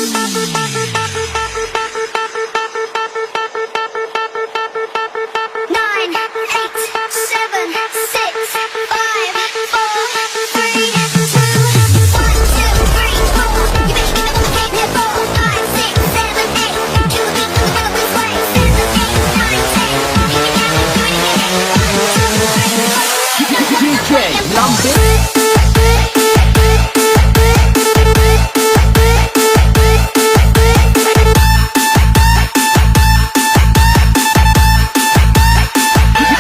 Nine, eight, seven, six, five, four, three, two, one, two, three, four. You better get the one came here for. Five, six, seven, eight. Kill the beat, the rhythm, we sway. Seven, eight, nine, ten. Kick it down, do it again. One, two, three, four. D J Lambic.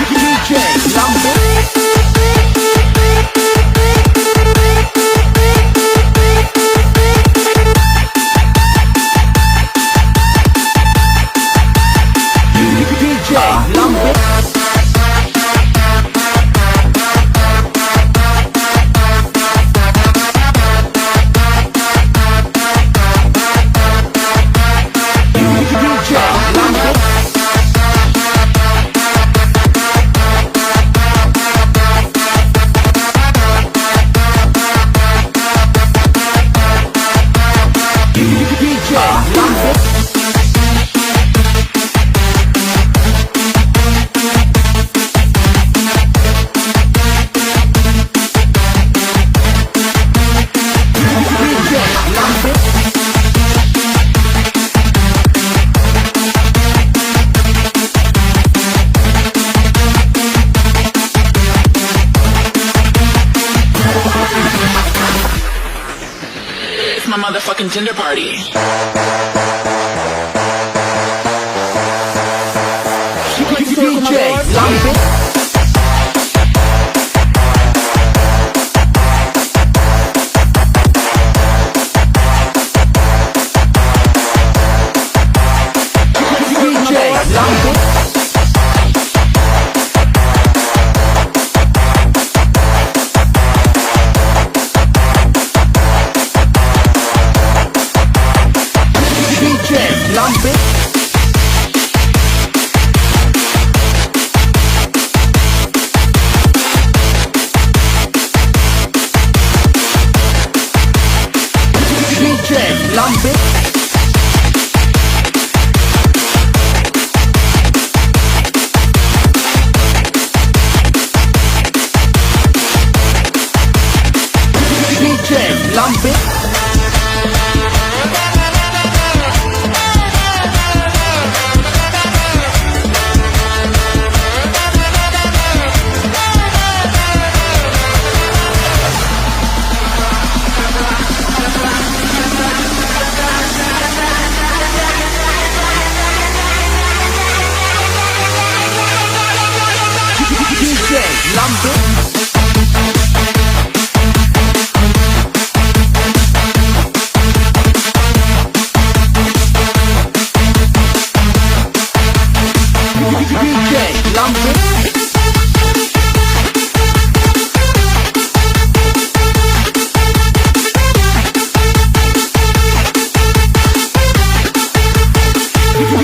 D J Lambic. D J Lambic. D J Lambic. D J Lambic. It's my motherfucking gender party. D J Lambic. D J Lambic. D J Lambic. D J Lambic. D J Lambic. D J Lambic. D J Lambic.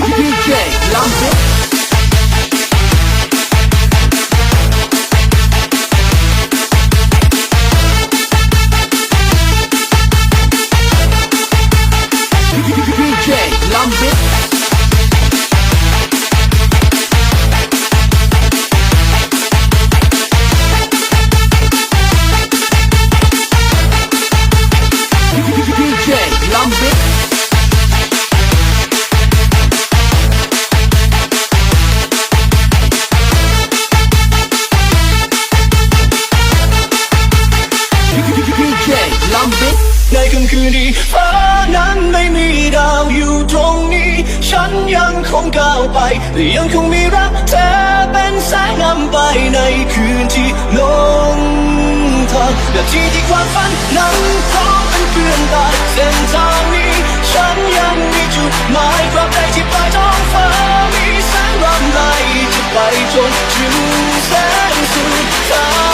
D J Lambic. D J Lambic. D J Lambic. D J Lambic. ในค่ำคืนที่ฟ้านั้นไม่มีดาวอยู่ตรงนี้ ฉันยังคงก้าวไป แต่ยังคงมีรักเธอเป็นแสงนำไป ในคืนที่หลงทาง นาทีที่ความฝันนั้นพร้อมเป็นเพื่อนตาย เส้นทางนี้ฉันยังมีจุดหมาย ตราบใดที่ปลายท้องฟ้ามีแสงรำไร จะไปจนถึงแสงสุดท้าย